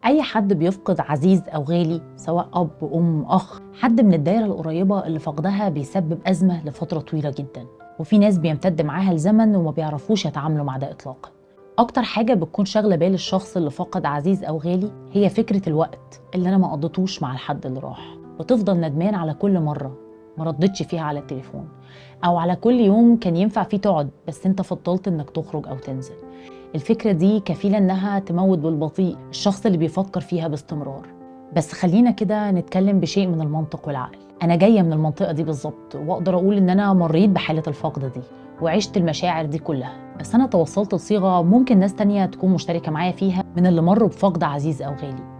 أي حد بيفقد عزيز أو غالي، سواء أب، أم، أخ، حد من الدايرة القريبة اللي فقدها بيسبب أزمة لفترة طويلة جدا، وفي ناس بيمتد معاها الزمن وما بيعرفوش يتعاملوا مع ده إطلاقا. أكتر حاجة بتكون شاغلة بال الشخص اللي فقد عزيز أو غالي هي فكرة الوقت اللي أنا ما قضيتوش مع الحد اللي راح. بتفضل ندمان على كل مرة ما ردتش فيها على التليفون، أو على كل يوم كان ينفع فيه تقعد بس أنت فضلت إنك تخرج أو تنزل. الفكرة دي كفيلة إنها تموت بالبطيء الشخص اللي بيفكر فيها باستمرار. بس خلينا كده نتكلم بشيء من المنطق والعقل. أنا جاية من المنطقة دي بالظبط، وأقدر أقول إن أنا مريت بحالة الفقد دي وعشت المشاعر دي كلها، بس أنا توصلت لصيغة ممكن ناس تانية تكون مشتركة معايا فيها من اللي مروا بفقد عزيز أو غالي.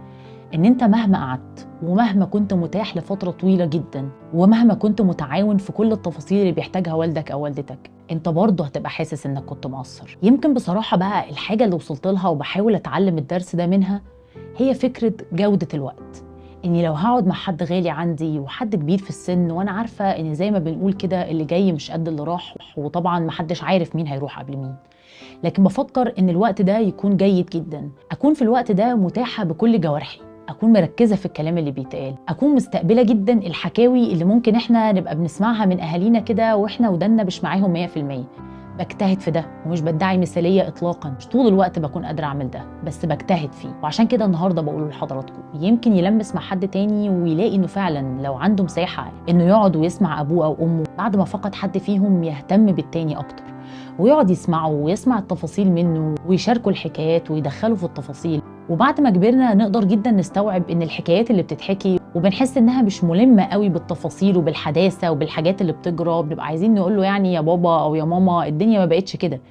إن أنت مهما قعدت ومهما كنت متاح لفترة طويلة جدا ومهما كنت متعاون في كل التفاصيل اللي بيحتاجها والدك أو والدتك، أنت برضه هتبقى حاسس إنك كنت مقصر. يمكن بصراحة بقى الحاجة اللي وصلت لها وبحاول أتعلم الدرس ده منها هي فكرة جودة الوقت. إني لو هقعد مع حد غالي عندي وحد كبير في السن، وأنا عارفة إن زي ما بنقول كده اللي جاي مش قد اللي راح، وطبعا محدش عارف مين هيروح قبل مين، لكن بفكر إن الوقت ده يكون جيد جدا، أكون في الوقت ده متاحة بكل جوارحي، أكون مركزة في الكلام اللي بيتقال، أكون مستقبلة جدا الحكاوي اللي ممكن إحنا نبقى بنسمعها من أهالينا كده وإحنا ودنا مش معاهم 100%. بجتهد في ده ومش بدعي مثالية إطلاقا، مش طول الوقت بكون قادرة أعمل ده، بس بجتهد فيه. وعشان كده النهاردة بقوله لحضراتكم، يمكن يلمس مع حد تاني ويلاقي إنه فعلا لو عنده مساحة إنه يقعد ويسمع أبوه أو أمه بعد ما فقد حد فيهم، يهتم بالتاني أكتر ويقعد يسمعه ويسمع التفاصيل منه ويشاركوا الحكايات ويدخلوا في التفاصيل. وبعد ما كبرنا نقدر جدا نستوعب ان الحكايات اللي بتتحكي وبنحس انها مش ملمة قوي بالتفاصيل وبالحداثة وبالحاجات اللي بتجرى، بنبقى عايزين نقول له يعني يا بابا او يا ماما الدنيا ما بقتش كده.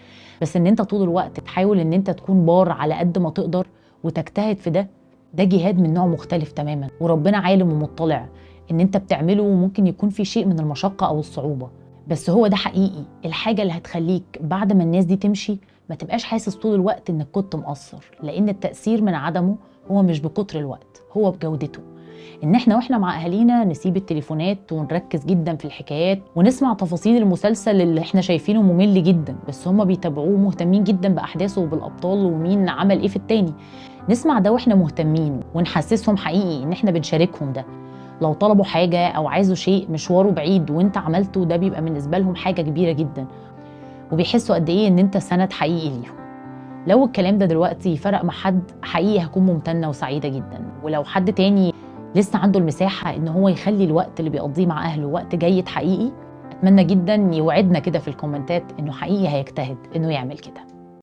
بس ان انت طول الوقت تحاول ان انت تكون بار على قد ما تقدر وتجتهد في ده، ده جهاد من نوع مختلف تماما، وربنا عالم ومطلع ان انت بتعمله، وممكن يكون في شيء من المشقة او الصعوبة، بس هو ده حقيقي الحاجة اللي هتخليك بعد ما الناس دي تمشي ما تبقاش حاسس طول الوقت انك كنت مقصر، لان التأثير من عدمه هو مش بكتر الوقت، هو بجودته. ان احنا واحنا مع اهالينا نسيب التليفونات ونركز جدا في الحكايات ونسمع تفاصيل المسلسل اللي احنا شايفينه ممل جدا، بس هما بيتابعوه مهتمين جدا باحداثه وبالابطال ومين عمل ايه في التاني. نسمع ده واحنا مهتمين ونحسسهم حقيقي ان احنا بنشاركهم ده. لو طلبوا حاجة أو عايزوا شيء مشواره بعيد وانت عملته، ده بيبقى بالنسبة لهم حاجة كبيرة جدا، وبيحسوا قد إيه إن انت سند حقيقي ليهم. لو الكلام ده دلوقتي فرق مع حد حقيقي هكون ممتنة وسعيدة جدا. ولو حد تاني لسه عنده المساحة إن هو يخلي الوقت اللي بيقضيه مع أهله وقت جيد حقيقي، أتمنى جدا يوعدنا كده في الكومنتات إنه حقيقي هيجتهد إنه يعمل كده.